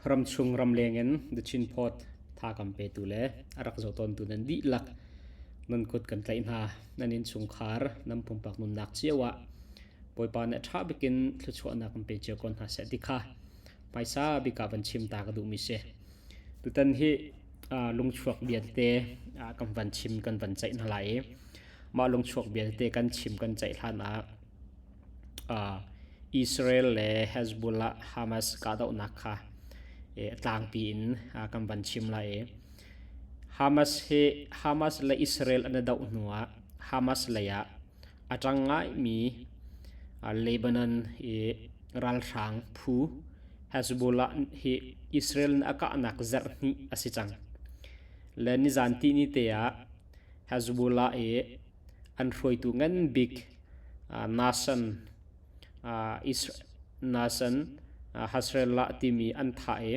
Ramchung ramleng in The Chin Post tha kan petu le a rak zoh tawntu nan dihlak nan kut kan tlaih hna. Nan innchungkhar, nan pumpak nunnak cio ah Bawipa nih a ṭha bikin thluachuahnak kan pe cio ko hna seh ti kha hmaisa bik ah van chim ta ka duhmi si. Tutan hi lungchuak bia tete kan van chim kan van ceih hna lai i mah lungchuak bia tete kan chim kan ceih hlan ah Israel le Hezbollah Hamas kahdohnak kha tlangpi in kan van chim lai i Hamas hi Hamas le Israel an i doh hnu ah Hamas lei ah a ṭang ngaimi Lebanon i ralhrang phu Hezbollah hi Israel nih a kahnak zarh hnih a si cang. Le nizan tihni te ah Hezbollah i an hruaitu ngan bik Nasan Nasan Hasrallah timi an thah i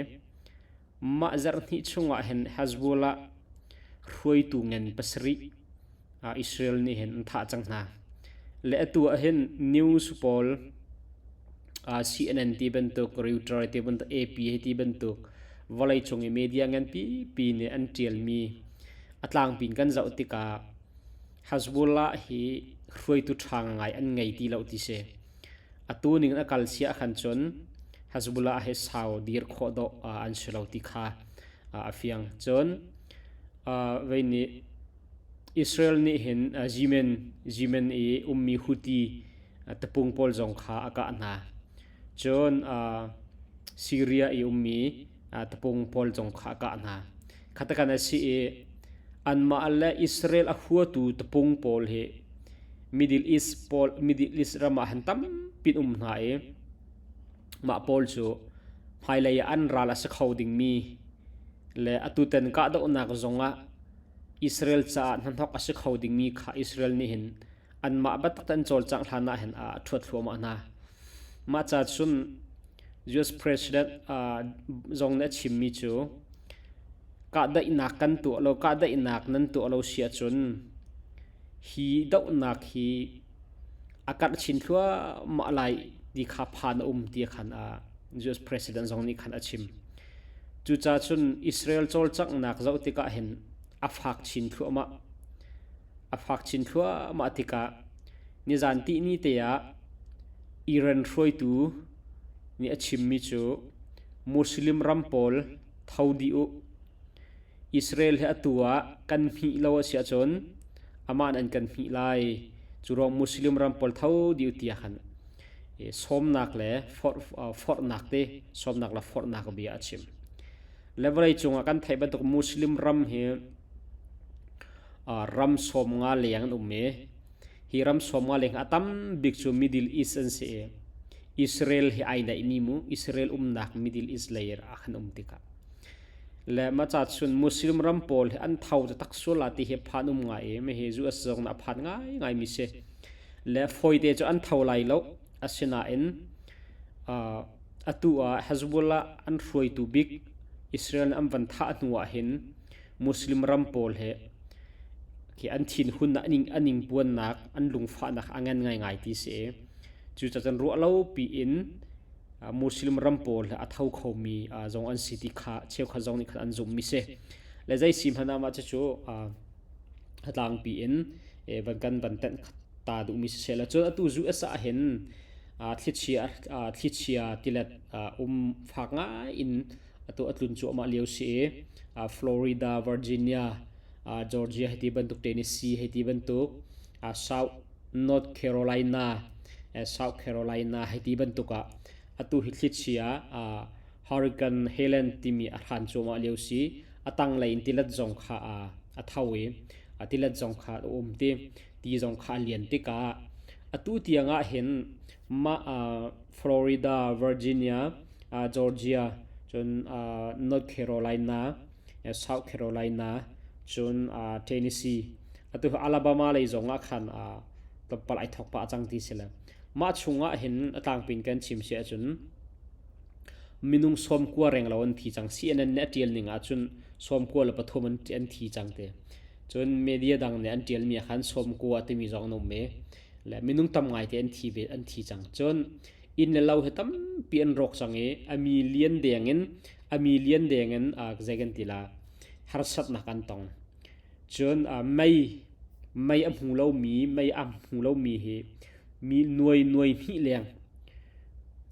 mah zarh hnih chungah hin Hezbollah hruaitu ngan pasarih Israel nih hin an thah cang hna. Le atu ah hin news pawl CNN ti bantuk, Reuters ti bantuk, AP ti bantuk vawleicung i media nganpi pi nih an ṭialmi a tlangpi in kan zoh tikah Hezbollah hi hruaitu ṭha ngai an ngei ti lo ti si. Atu ning in a kal sia khan cun Hezbollah hi sau dir khawh dawh an si lo ti kha a fiang. Cun vei nih Israel nih hin Yemen Yemen i ummi Houthi tapung pawl zong kha a kah hna. Cun Syria i ummi tapung pawl zong kha a kah hna. Khatakan a si i anmah le Israel a huatu tapung pawl hi Middle East pawl Middle East ram ah han tampi um hna i mah pawl cu hmailei ah an ral a si kho dingmi le atutan kahdohnak zongah Israel caah hnahnok a si kho dingmi kha Israel nih hin anmah biatak an cawlcangh hlan ah hin a ṭhuat thluahmah hna. Mah ca cun US President zong nih a chimmi cu kahdaihnak kan tuah lo, kahdaihnak nan tuah lo si ahcun hi dohnak hi a karh chin thluahmah lai ti kha phan a um ti khan US President zong nih khan a chim. Cucaah cun Israel cawlcanghnak zoh tikah hin a fak chin thluahmah. A fak chin thluahmah tikah nizan tihni te ah Iran hruaitu nih a chimmi cu Muslim ram pawl tho dih u. Israel hi atu ah kan hmih lo a si ahcun amah an kan hmih lai. Cu ruang Muslim ram pawl tho dih u tiah khan sawmnak le forhnak te sawmnak le forhnak bia a chim. Le vawlei cungah kan theih bantuk Muslim ram hi ram 50 leng an um i hi ram 50 leng a tam bik cu Middle East an si i Israel hi ai naihmi mu Israel umnak Middle East lei ah khan um tikah le ma cha chun Muslim ram pawl hi an tho tak sual la ti hi phan um ngai i me hi US zong na phan ngai ngai mi si le foite cu an tho lai lo asinain atu ah Hezbollah an hruaitu bik Israel an van thah hnu ah hin Muslim ram pawl he khi an thinhun an ingpuannak an lungfahnak a ngan ngaingai ti si. Cucaah ruah lo piin Muslim ram pawl he a tho khomi zong an si ti kha cheukhat zong nih khan an zumhmi si. Le zei si hmanh ah mah cucu a tlangpi in van kan van tenh ta duhmi siseh la cun atu US ah hin thlichia thlichia tilet um fak ngai in atu a tlun cuahmah lio si i Florida, Virginia, Georgia hei ti bantuk Tennessee hei ti bantuk South North Carolina, South Carolina hei ti bantuk ah atu hi thlichia Hurricane Helene timi a hran cuahmah lio si. A tanglei in tilet zong kha a tho i tilet zong kha a um ti ti zong kha a lian tikah atu tiang ah hin mah Florida, Virginia, Georgia, cun North Carolina, South Carolina, cun Tennessee atu Alabama lei zong ah khan tlawmpal ai thawk pah cang ti si le mah chung ah hin a tlangpi in kan chim si ahcun minung 90 reng lo an thi cang. CNN nih a ṭial ning ahcun 93 an thi cang ti. Cun media dang nih an ṭialmi ah khan 90 timi zong an um i le minung tam ngaite an thi ve an thi cang. Cun inn le lo hi tampi an rawk cang i a mi lian deng in A million deng in zei kan ti la harsatnak an tong. Cun mei mei a hmu lomi mei a hmu lomi hi mi nuai nuai hnih leng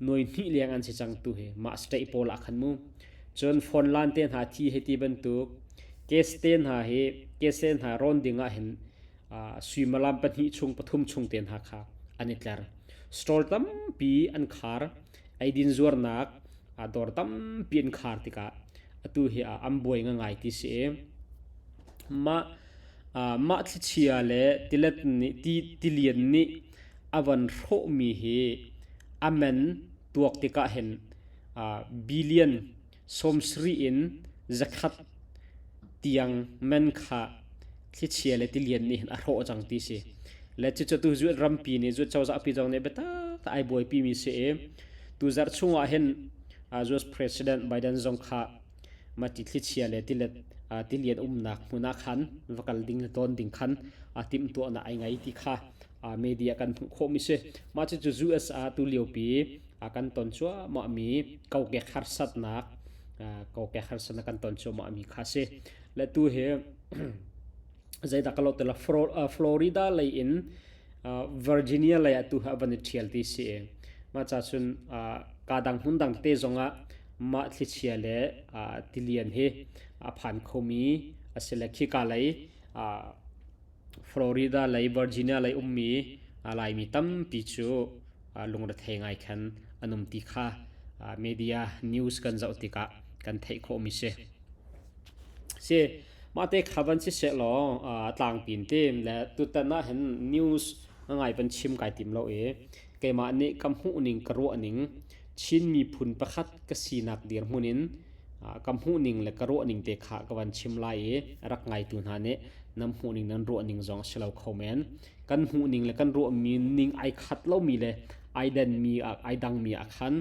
nuai hnih leng an si cang tu hi mah state pawl ah khan mu. Cun phone lan te hna thi hei ti bantuk case te hna hi case te hna rawn ding ah hin suimilam pahnih chung pathum chung te hna kha an i tler. Stall tampi an khar. Eidin zuarnak dawr tampi an khar tikah atu hi an buai ngangai ti si. Mah mah thlichia le tilet nih ti tilian nih a van hrawhmi hi a man tuak tikah hin billion 70 in 100 tiang man kha thlichia le tilian nih hin a hrawh cang ti si. Le cucu tu zuat rampi nih zuat cozah pi zong nih biatak ai buaipi mi si i tu zarh chungah hin US President Biden zong kha mati thlichia le tilet tilian umnak hmun ah khan va kal ding le tawn ding khan timhtuahnak ai ngei ti kha media kan hmuh khawhmi si. Mah cucu US ah tu liopi kan ton cuahmah mi kokek harsatnak kokek harsatnak kan ton cuahmah mi kha si. Le tu hi zeidah ka lo tela Florida lei in Virginia lei ah tu hi a van i ṭhial ti si. Mah ca cun ka dang hmun dang te zongah mah thlichia le tilian hi a phan khomi a si le khika lei Florida lei Virginia lei ummi Laimi tampi cu lungrethei ngai khan an um ti kha media news kan zoh tikah kan theih khawhmi si. Si mahte kha van si seh law tlangpin te le tutan ah hin news ngai van chim kai tim lo i keimah nih ka hmuh ning ka ruah ning Chin miphun pakhat ka sinak dirhmun in ka hmuh ning le ka ruah ning te kha ka van chim lai i rak ngaitu hna nih nan hmuh ning nan ruah ning zong a si lo kho men. Kan hmuh ning le kan ruah mi ning ai khat lomi le ai den mi ai dang mi ah khan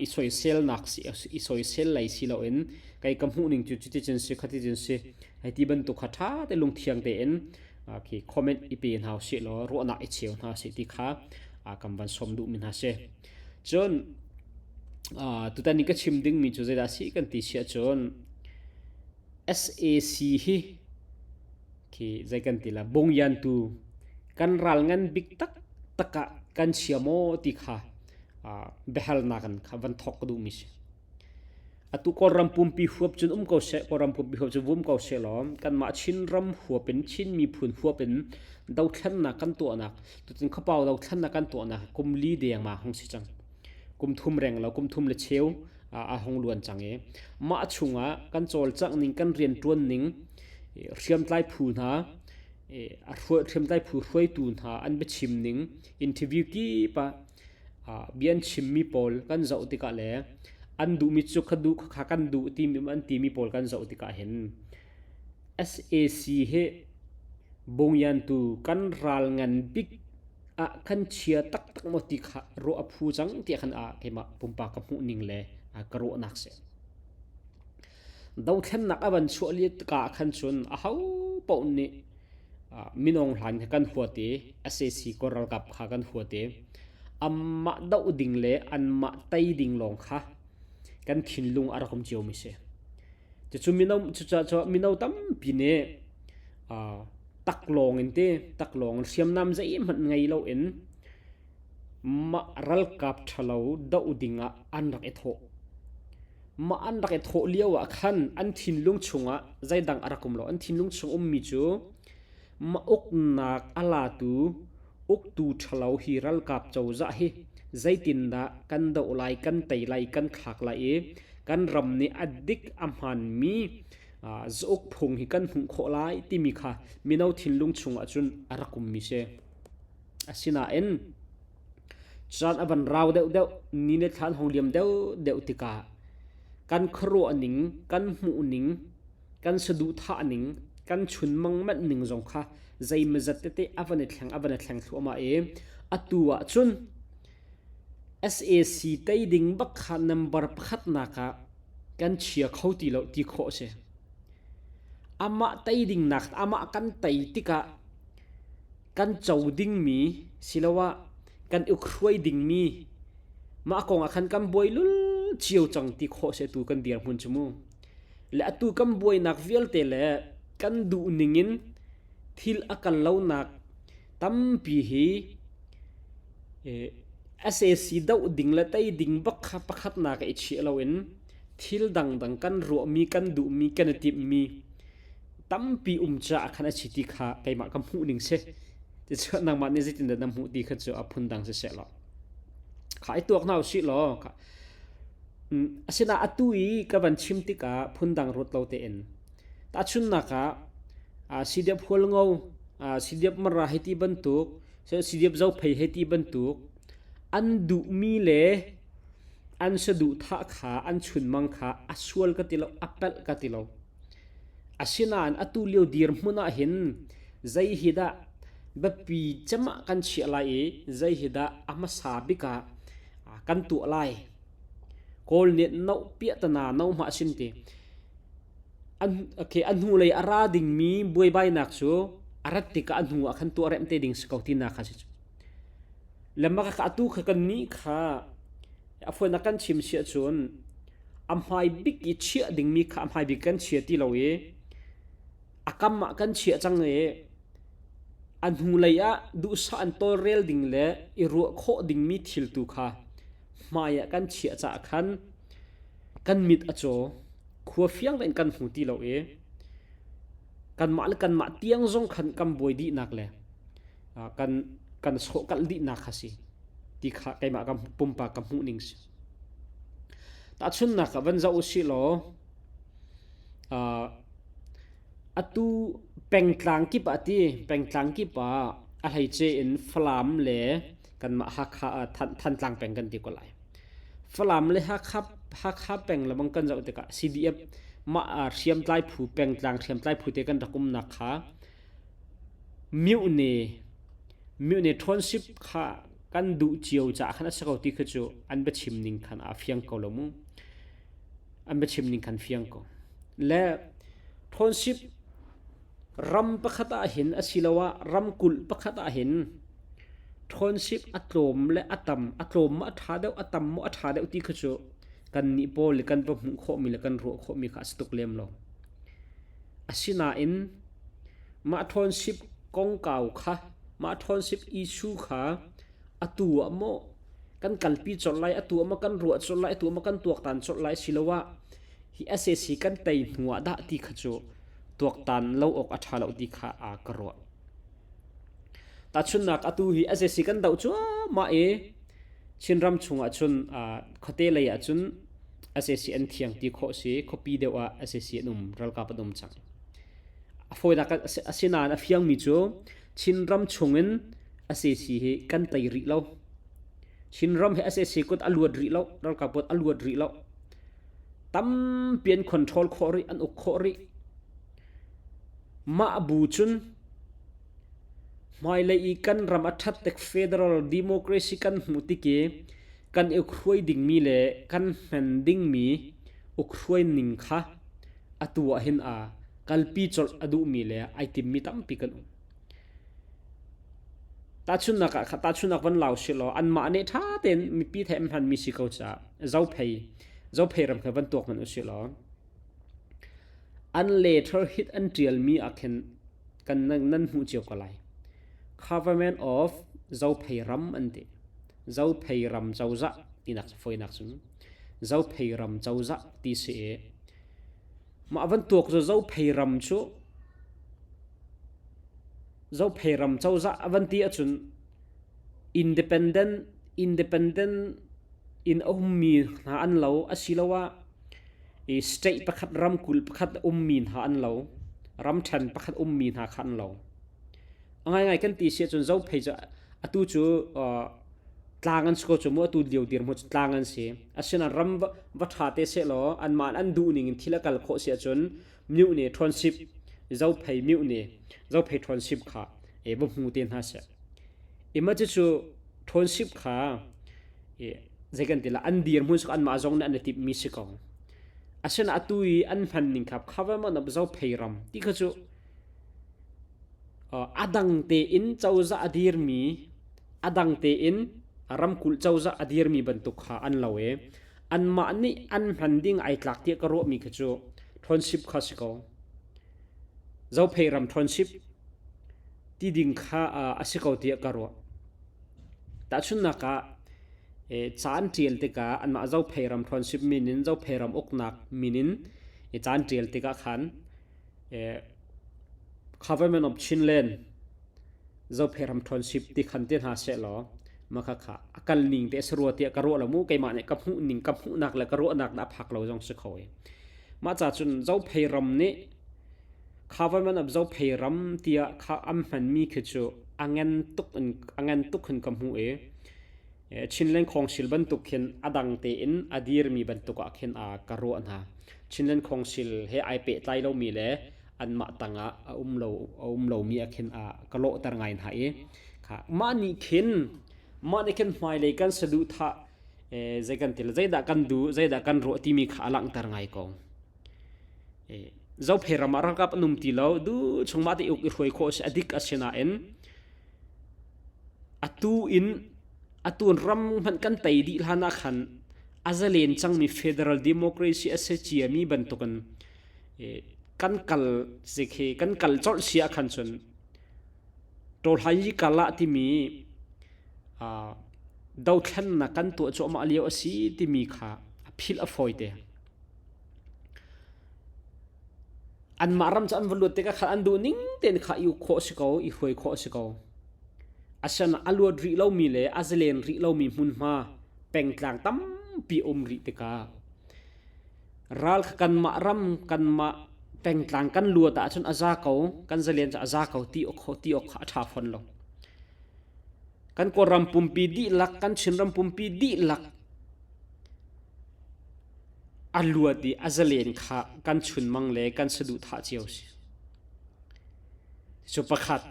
i soiselnak si i soisel lei si loin kei ka hmuh ning cu cuti cun si khati cun si hei ti bantuk kha ṭha te lungthiang tein khi comment i pe hna usih law ruahnak i cheu hna usih ti kha kan van sawm duhmi hna si. Cun tutan i ka chim dingmi cu zeidah si kan ti si ahcun SAC hi khi zei kan ti la bungyantu kan ral ngan bik taktak ah kan chia maw ti kha biahalnak in kha van thawk ka duhmi si. Atu Kawlram pumpi huap cun um ko seh, Kawlram pumpi huap cu vum ko seh law kanmah Chinram huap in Chin miphun huap in dothlennak kan tuahnak tucun khuapau dothlennak kan tuahnak kum li deng ma hung si cang. Kum thum reng lo kum thum le cheu a hung luan cang i mah chungah kan cawlcangh ning kan rianṭuan ning hriamtlai phu hna a hriamtlai phu hruaitu hna an biachim ning interview kip ah bia an chimmi pawl kan zoh tikah le an duhmi cu kha duh kha kan duh timi an timi pawl kan zoh tikah hin SAC hi bungyantu kan ral ngan bik ah kan chia taktak maw ti kha ruah a phu cang tiah khan ah keimah pumpak ka hmuh ning le ka ruahnak si. Dothlennak a van chuah li ka khan cun a ho paoh nih minung hlan kha kan huat i sac kawl ralkap kha kan huat i anmah doh ding le anmah tei ding lawng kha kan thinlung a rak um ciomi si. Cucu mino cucaah mino tampi nih taklawng in ti taklawng in hriamnam zeihmanh ngei loin mah ralkap ṭhalo doh dingah an rak i thawh. Mah an rak i thawh lio ah khan an thinlung chungah zeidang a rak um lo. An thinlung chung ummi cu mah uknak a latu uktu ṭhalo hi ralkap cozah hi zeitindah kan doh lai, kan tei lai, kan thlak lai i kan ram nih a dik a hmaanmi zauk phung hi kan hmuh khawh lai timi kha mino thinlung chungah cun a rak ummi si. Asinain Caan a van rau deuhdeuh, ni le thla an hong liam deuhdeuh tikah kan khuaruah ning, kan hmuh ning, kan saduhthah ning, kan chunmang manh ning zong kha zeimawzat tete a van i thleng, a van i thleng thluahmah i atu ah cun SAC tei ding bak kha number pakhatnak ah kan chia kho ti lo ti khawh a si. Amah tei ding nak amah kan tei tikah kan co dingmi siloah kan ukhruai dingmi mah kong ah khan kan buai lul. cio cang ti khawh se tu kan dirhmun cu mu. Le atu kan buainak vialte le kan duh ning in thil a kal lonak tampi hi SAC doh ding le tei ding bak kha pakhatnak i chiah loin thil dangdang kan ruahmi kan duhmi kan i timhmi tampi um caah khan a si ti kha keimah ka hmuh ning si. Cucu nangmah nih zeitindah na hmuh ti kha cu a phundang si seh law. Kha i tuak hna usih law kha asinain atu i ka van chim tikah phundang ruat lo tein tahchunhnak ah CDF Hualngo, CDF Mara hei ti bantuk, CDF Zophei hei ti bantuk an duhmi le an saduhthah kha an chunmang kha a sual ka ti lo, a palh ka ti lo. Asinain atu lio dirhmun ah hin zei hi dah biapi cem ah kan chiah lai i zei hi dah a hmasa bik ah kan tuah lai. Kawl nih noh piahtana no hmah sin ti. An okay, a hnulei a ra dingmi buaibainak cu a rat tikah a hnu ah khan tuah remh te ding si ko tinak kha si cu. Lemma kha atu kha kan nih kha a fawinak kan chim si ahcun a hmai bik i chiah dingmi kha a hmai bik kan chia ti lo i a kam ah kan chiah cang i a hnulei ah duhsah an tawlrel ding le i ruah khawh dingmi thil tu kha hmai ah kan chiah caah khan kan mit a caw khua fiang tein kan hmu ti lo i kanmah le kanmah tiang zong khan kan buai dihnak le kan kan sawhkalh dihnak kha si ti kha keimah ka pumpak ka hmuh ning si. Tahchunhnak ah van zoh usih law atu pengtlang kip ah ti pengtlang kip ah a hleice in Falam le kanmah Hakha Thantlang peng kan ti ko lai. Falam le Hakha Hakha peng lebang kan zoh tikah CDF mah hriamtlai phu pengtlang hriamtlai phu te kan rak umnak kha Myohne Myohne ṭhawnship kha kan duh cio caah khan a si ko ti kha cu an biachim ning khan aa fiang ko lo mu. An biachim ning khan fiang ko. Le ṭhawnship ram pakhat ah hin asiloah ramkulh pakhat ah hin ṭhawnship a tlawm le a tam, a tlawm maw a ṭha deuh, a tam maw a ṭha deuh ti kha cu kannih pawl i kan va hmuh khawhmi le kan ruah khawhmi kha a si tuk lem lo. Asinain mah ṭhawnship kongkau kha mah ṭhawnship issue kha atu ah maw kan kalpi colh lai, atu ah maw kan ruah colh lai, atu ah maw kan tuaktan colh lai asiloah hi SAC kan tei hnu ah dah ti kha cu tuaktan lo awk a ṭha lo ti kha aa ka ruah. Tahchunhnak atu hi SAC kan doh cuahmah i Chinram chungah cun khuate lei ah cun sac an thiang ti khawh si khuapi deuh ah sac an um ralkap an um cang. A fawinak asinain a fiangmi cu Chinram chungin sac hi kan tei rih lo. Chinram hi sac kut a luat rih lo, ralkap kut a luat rih lo. Tampi an control khawh rih, an uk khawh rih. Mah bu cun Hmailei i kan ram a ṭhat tik federal democracy kan hmuh tik i kan i ukhruai dingmi le kan hmen dingmi ukhruai ning kha atu ah hin aa kalpi colh a duhmi le ai timmi tampi kan um. Tahchunhnak ah tahchunhnak van lau silaw anmah nih ṭha tein mipi the an hmanmi si ko caah Zophei Zophei ram kha van tuak hmanh usih law an letter hit an ṭialmi ah khin kan nan hmuh cio ko lai. Government of Zophei ram an ti. Zophei ram cozah tinak fawinak cun Zophei ram cozah ti si i mah van tuak cu Zophei ram cu Zophei ram cozah a van ti ahcun independent independent in a ummi hna an lo asiloah i state pakhat ramkulh pakhat ummi hna an lo ramṭhen pakhat ummi hna kha an lo a ngaingai kan ti si ahcun zophei cu atu cu tlang an si ko cu mu atu lio dirhmun cu tlang an si asinain ram va ṭha te sehlaw anmah an duh ning in thil a kal khawh si ahcun myohne ṭhawnship zophei myohne zophei ṭhawnship kha e va hmu te hna seh ima cucu ṭhawnship kha zei kan ti la an dirhmun su anmah zong nih an i timhmi si ko asinain atu i an hman ning kha khawaman of zophei ram ti kha cu a dang tein cozah a dirmi a dang tein ramkulh cozah a dirmi bantuk kha an lo i. Anmah nih an hman ding ai tlak tiah ka ruahmi kha cu ṭhawnship kha si ko. Zophei ram ṭhawnship ti ding kha a si ko tiah ka ruah. Tahchunhnak ah ca an ṭial tikah anmah Zophei ram ṭhawnship min in Zophei ram uknak min in ca an ṭial tikah khan Government of Chinland Zophei ram ṭhawnship ti khan ti hna sehlaw mah khakha a kal ning te a si rua tiah ka ruah lo mu keimah nih ka hmuh ning ka hmuhnak le ka ruahnak dah a phak lo zong si kho i mah ca cun Zophei ram nih Government of Zophei ram tiah kha an hmanmi khi cu a ngan tuk in a ngan tuk hin ka hmuh i Chinland Council bantuk khin a dang tein a dirmi bantuk ah khin a ka ruah hna. Chinland Council he ai pehtlai lomi le anmah tangah a um lo a um lomi ah khin a ka lawhter ngai hna i kha mah nih khin mah nih khin hmailei kan saduhthah zei kan ti zeidah kan duh zeidah kan ruah timi kha a langhter ngai ko. Zophei ram ah ralkap an um ti lo du chung mah te uk i hruai khawh a si a dik a si nain atu in atu ram hmanh kan tei dih hlan ah khan a zalen cangmi federal democracy a si ciami bantukin kan kal khi kan kal colh si ah khan cun Tawlhai kal ah timi dothlennak kan tuah cuahmah lio a si timi kha a philh a fawi te. Anmah ram cu an va luat tikah khan an duh ning tein kha i uk khawh a si ko, i hruai khawh a si ko. Asinain a luat rih lomi le a zalen rih lomi hmunhma pengtlang tampi um rih tikah ral kha kanmah ram kanmah pengtlang kan luat ahcun a za ko, kan zalen cu a za ko ti awk ti awk kha a ṭha fawn lo. Kan Kawlram pumpi dihlak, kan Chinram pumpi dihlak a luat i a zalen kha kan chunmang le kan saduhthah cio si. Cu pakhat.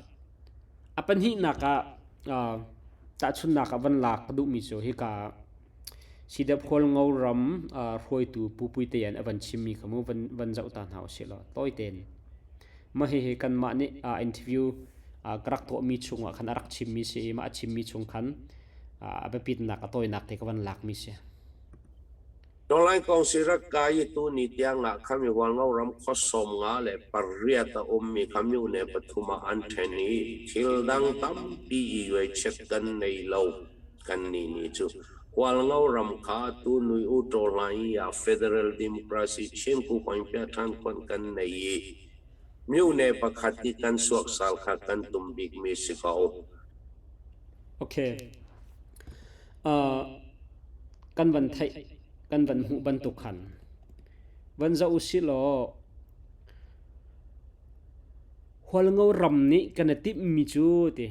A pahnihnak ah tahchunhnak ah van lak ka duhmi cu hika Sidap Hualngo ram hruaitu Pu Puitean a van chimmi kha mu van, van zoh ta hna usih law tawi tein. Mah hihi kanmah nih interview ka rak tuahmi chungah khan a rak chimmi si i mah a chimmi chung khan a biapitnak a tawinak te ka van lakmi si. Tawlai Council rak kai i tuni tiangah khami Hualngo ram khua 58 a ummi kha myone pathum ah an ṭhen i thil dang tampi i uaichiat kan nei lo. Kannih nih cu Hualngo ram kha tunui U Tawlai ah Federal Democracy Chin Kuhpangpia ṭhan khawnh kan nei i myone pakhat i kan suaksal kha kan tum bikmi si ko. Okay. Kan van theih, kan van hmuh bantuk khan van zoh usih law Hualngo ram nih kan i timhmi cu ti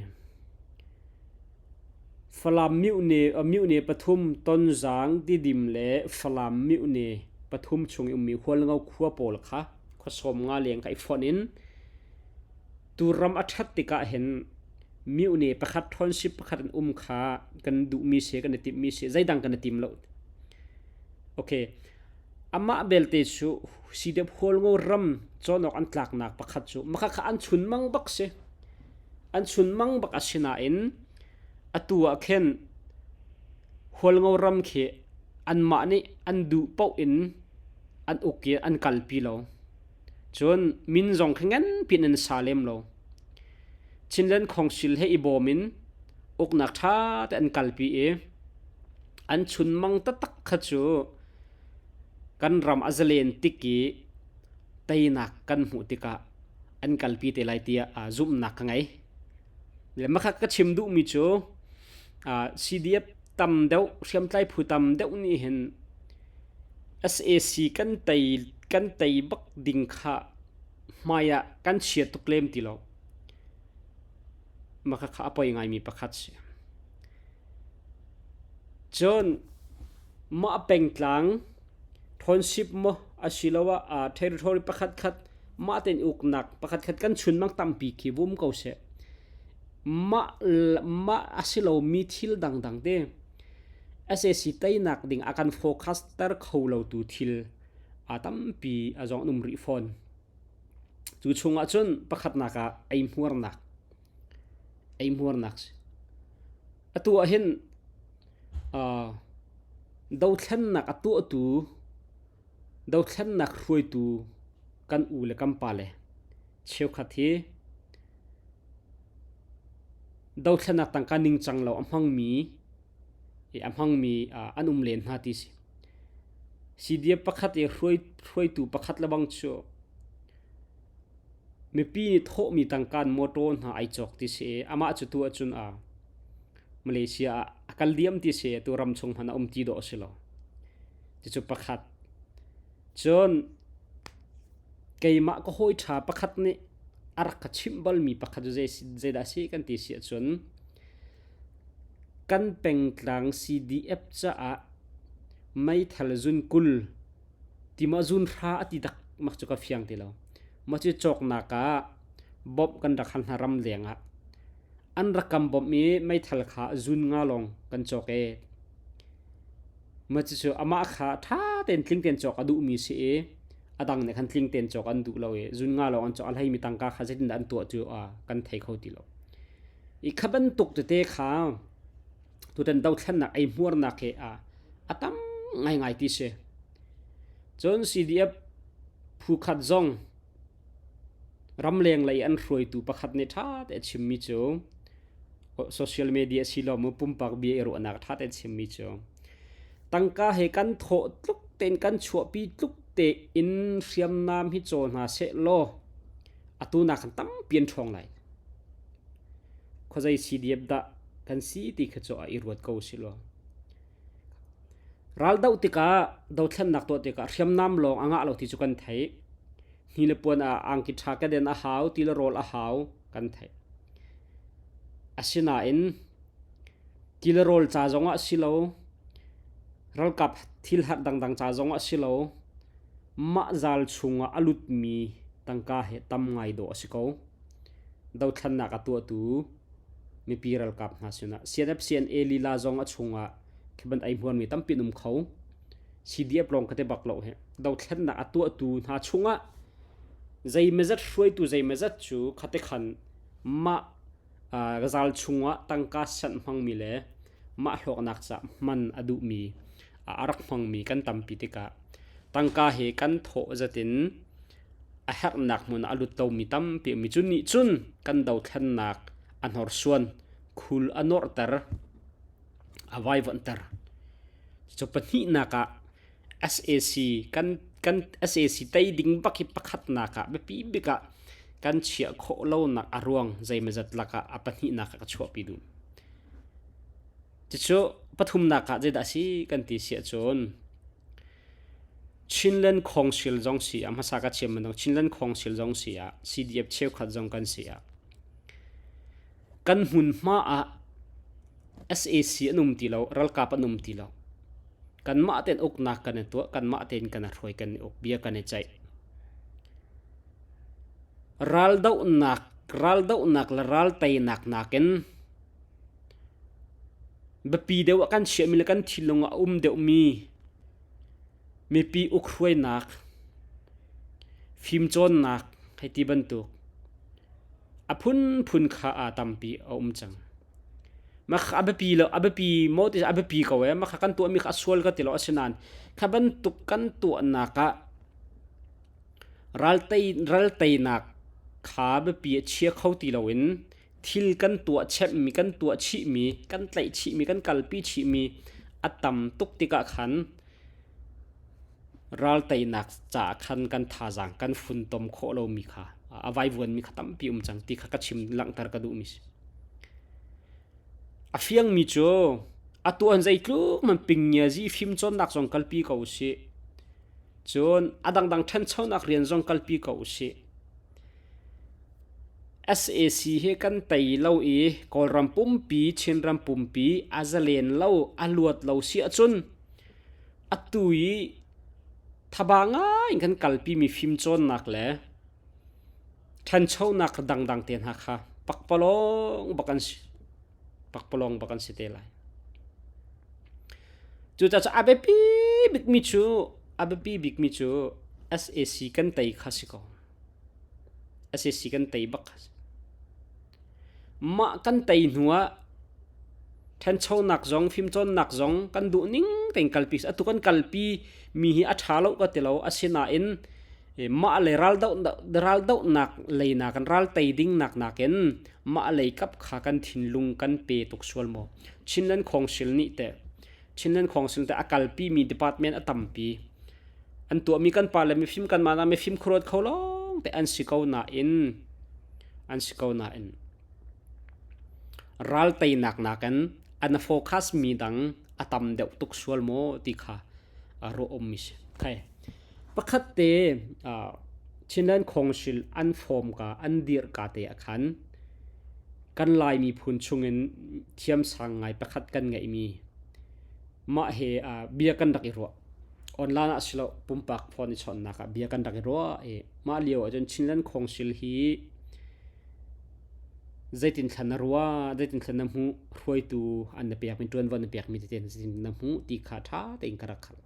Falam mihne mihne pathum Tonzang Tidim le Falam mihne pathum chung i ummi Hualngo khua pawl kha khua 50 leng kha i fonh in tu ram a ṭhat tikah hin mihne pakhat ṭhawnship pakhat an um kha kan duhmi si kan i timhmi si zeidang kan i tim lo. Okay. Amah belte cu CDF Hualngo ram cawnawk an tlaknak pakhat cu maka kha an chunmang bak si. An chunmang bak a si nain atu ah khin Hualngo ram khi anmah nih an duh paoh in an uk i an kalpi lo. Cun min zong khi nganpi in an sa lem lo. Chinland Council he i bawm in uknak ṭha te an kalpi i an chunmang taktak kha cu kan ram a zalen tik i teinak kan hmuh tikah an kalpi te lai tiah zumhnak ka ngei. Le makha ka chim duhmi cu CDF tam deuh hriamtlai phu tam deuh nih hin SAC kan tei kan tei bak ding kha hmai ah kan chia tuk lem ti lo. Maka kha a poi ngaimi pakhat si. Cun mah pengtlang township maw asiloah territory pakhat khat mah tein uknak pakhat khat kan chunmang tampi khi vum ko seh. Mah mah a si lomi thil dangdang te SAC teinak ding a kan focus ter kho lo tu thil a tampi a zong an um rih fawn. Cu chungah cun pakhatnak ah eihmuarnak eihmuarnak si. Atu ah hin uh, Dothlennak a tuahtu, dothlennak hruaitu kan u le kan pale cheukhat hi dothlennak tangka ningcang lo a hmangmi an um len hna ti si. CDF pakhat i hruaitu pakhat le bang cu mipi nih thawhmi tangka in motor hna ai cawk ti si i amah cu tu ahcun Malaysia ah a kal diam ti si tu ram chung hmanh a um ti dawh a si lo. Cucu pakhat. Cun keimah ka hawi ṭha pakhat nih a rak ka chimh balmi pakhat cu zeidah a si kan ti si ahcun kan pengtlang CDF caah meithal zun 20 ti maw zun hra a ti dak mak cu ka fiang ti lo. Mah cu cawknak ah bawmh kan rak hal hna ram leng ah. An rak kan bawmh i meithal kha zun nga lawng kan cawk ee. Mah cucu amah kha ṭha tein tling tein cawk a duhmi si i a dang nih khan tling tein cawk an duh lo i zun nga lawng an cawk. A hleimi tangka kha zeitindah an tuah cu kan thei kho ti lo. I kha bantuk tete kha tutan dothlennak eihmuarnak hi a tam ngaingai ti si. Cun CDF phu khat zong ramleng lei an hruaitu pakhat nih ṭha tein a chimmi cu social media si lo mu pumpak bia i ruahnak ṭha tein chimmi cu tangka he kan thawh tluk tein kan chuahpi tluk tein hriamnam hi caw hna seh law atu nak khan tampi an ṭhawng lai. Khuazei CDF dah kan si ti kha cu a i ruat ko si law. Raldoh tikah dothlennak tuah tikah hriamnam lawng a ngah lo ti cu kan theih. Hni le puan ah angki ṭha keden a hau, ti le rawl a hau kan theih. Asinain ti le rawl ca zongah si lo, ralkap thil herh dangdang ca zongah si lo, mah zal chungah a lutmi tangka hi tam ngai dawh a si ko. Dothlennak a tuahtu mipi ralkap hna sinah CNF CNA lila zong a chungah khi ban ei hmuanmi tampi an um kho. CDF lawng ka ti bak lo hi. Dothlennak a tuahtu hna chungah zeimazat hruaitu zeimazat cu khate khan mah zal chungah tangka sanh hmangmi le mah hlawknak ca hman a duhmi a rak hmangmi kan tampi tikah tangka hi kan thawh zatin a herhnak hmun ah a lut lomi tampi a um i cu nih cun kan dothlennak a hnorsuan, khul a nuarhter, a vaivuanhter. Cu pahnihnak ah sac kan sac tei ding bak hi pakhatnak ah biapi bik ah kan chiah khawh lonak a ruang zeimawzat lakah a pahnihnak ah ka chuahpi duh. Cucu pathumnak ah zeidah a si kan ti si ahcun Chinland Council zong si ah hmasa ka chim bantuk Chinland Council zong si ah CDF cheukhat zong kan si ah kan hmunhma ah sac an um ti lo, ralkap an um ti lo. Kanmah tein uknak kan i tuah, kanmah tein kan i hruai, kan i uk, bia kan i ceih. Raldohnak le ralteinak nakin biapi deuh ah kan chiahmi le kan thinlung ah a um deuhmi mipi ukhruainak, fimcawnnak hei ti bantuk a phunphun kha aa tampi a um cang. Mah kha a biapi lo, a biapi maw ti a biapi ko ee. Mah kha kan tuahmi kha a sual ka ti lo asinain kha bantuk kan tuahnak ah ralteinak kha biapi a chia kho ti loin thil kan tuah chemmi, kan tuah chihmi, kan tlaih chihmi, kan kalpi chihmi a tam tuk tikah khan ralteinak caah khan kan thazaang kan funtom khawh lomi kha a vaivuanmi kha tampi um cang ti kha ka chim langhter ka duhmi si. A fiangmi cu atu an zeitluk man pingngiazi fimcawnnak zong kalpi ko usih. Cun a dangdang ṭhanchonak rian zong kalpi ko usih. Sac hi kan tei lo i Kawlram pumpi, Chinram pumpi a zalen lo, a luat lo si ahcun atu i thaba ngai in kan kalpimi fimcawnnak le ṭhanchonak dangdang te hna kha pakpalawng bak an si. Pakpalawng bak an si te lai. Cucaah a biapi bikmi cu a biapi bikmi cu sac kan tei kha si ko. Sac kan tei bak kha si. Mah kan tei hnu ah. Ṭhanchonak zong fimcawnnak zong kan duh ning tein kalpi atu kan kalpi mi hi a ṭha lo ka ti lo. Asinain mah le raldohnak lei nakin ral tei ding nak nakin mah lei kap kha kan thinlung kan pe tuk sual maw? Chinland Council nih teh Chinland Council teh a kalpi mi department a tampi. An tuahmi kan pa le mifim kan mah mifim khuaruat kho lawng te an si ko nain an si ko nain ral teinak nakin an focus mi dang a tam deuh tuk sual maw ti kha a ruah um mi si. Khai. Pakhat te Chinland Council an form ka an dir ka te ah khan kan Lai miphun chungin thiamsang ngai pakhat kan ngeihmi mah he bia kan rak i ruah. Online ah si lo pumpak phone i chawnhnak ah bia kan rak i ruah i mah lio ahcun Chinland Council hi zeitin thla na ruah, zeitin thla na hmuh, hruaitu an na pekmi, ṭuanvo na pekmi tete zeitin na hmuh ti kha ṭha tein ka rak hal.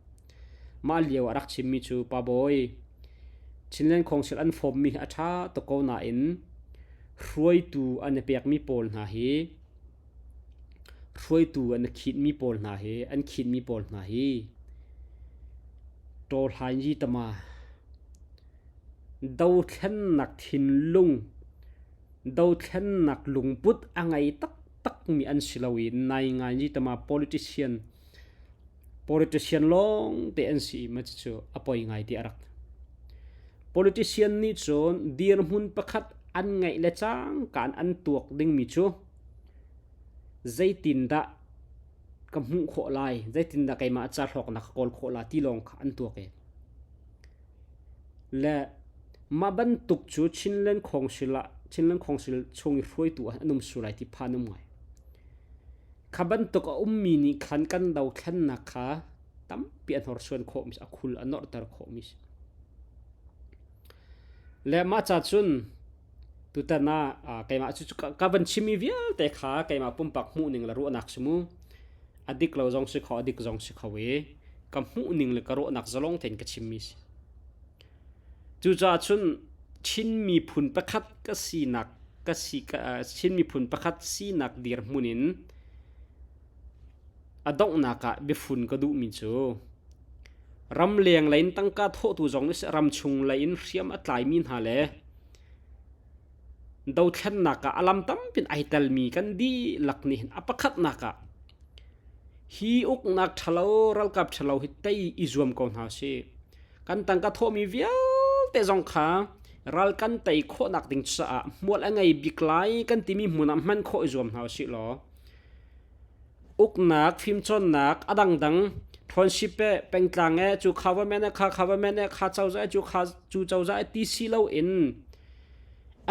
Mah lio a rak chimmi cu Pa Bawi, Chinland Council an fawmmi hi a ṭha tuk ko nain hruaitu an i pekmi pawl hna hi hruaitu an i khitmi pawl hna hi an khitmi pawl hna hi tawhlainyi tama dothlennak thinlung dothlennak lungput a ngei taktakmi an si lo i naingainyi tama politician Politician lawng te an si i ma cucu a poi ngai ti a rak. Politician nih cun dirhmun pakhat an ngeih le cangka in an tuak dingmi cu zeitindah ka hmuh khawh lai, zeitindah keimah ca hlawknak ka kawl khawh la ti lawng kha an tuak i. Le mah bantuk cu Chinland Council ah Chinland Council chung i hruaitu ah an um su lai ti phan um ngai. Kha bantuk a ummi nih khan kan dothlennak kha tampi a hnorsuan khawhmi a khul a norhter khawhmi si. Le mah ca cun tutan ah keimah cu ka van chimmi vialte kha keimah pumpak hmuhning le ruahnak si mu. A dik lo zong si kho, a dik zong si kho i ka hmuhning le ka ruahnak zalong tein ka chimmi si. Cucaah cun Chin miphun pakhat ka sinak ka si Chin miphun pakhat sinak dirhmun in a donghnak ah biafun ka duhmi cu ramleng lei in tangka thawhtu zong nih ramchung lei in hriam a tlaimi hna le dothlennak ah a lam tampin ai telmi kan dihlak nih hin a pakhatnak ah hi uknak ṭhalo ralkap ṭhalo hi tei i zuam ko hna usih. Kan tangka thawhmi vialte zong kha ral kan tei khawhnak ding caah hmual a ngei bik lai kan timi hmun ah hman khawh i zuam hna usih law uknak fimcawnnak a dangdang ṭhawnship e pengtlang e cu government e kha government e kha cozah e cu kha cu cozah e ti si loin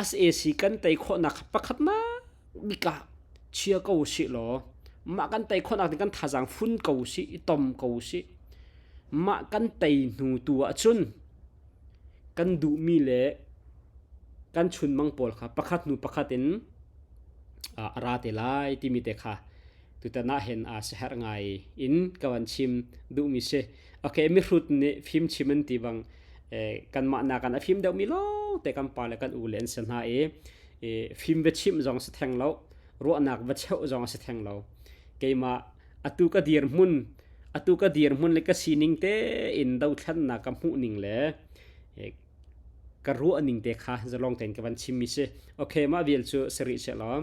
SAC kan tei khawhnak pakhatnak bik ah chia ko usih law mah kan tei khawhnak ding kan thazaang fun ko usih i tom ko usih mah kan tei hnu tu ahcun kan duhmi le kan chunmang pawl kha pakhat hnu pakhat in a ra te lai timi te kha tutan ah hin a siaherh ngai in ka van chim duhmi si. Okay, mihrut nih fim chim an ti bang kanmah nakan a fim deuhmi lawng te kan pa le kan u le an si hna i fim va chimh zong si theng lo ruahnak va cheuh zong si theng lo keimah atu ka dirhmun atu ka dirhmun le ka sining te in dothlannak ka hmuh ning le ka ruah ning te kha zalong tein ka van chim mi si okay mah vial cu sari se law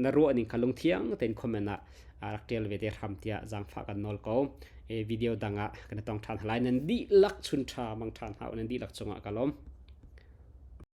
na ruah ning kha lungthiang tein comment ah rak tial ve te hram tiah zaangfah kan nawl ko video dang ah kan tong than halai nan dihlak chun tha mang than hau nan dihlak cungah ka lawm.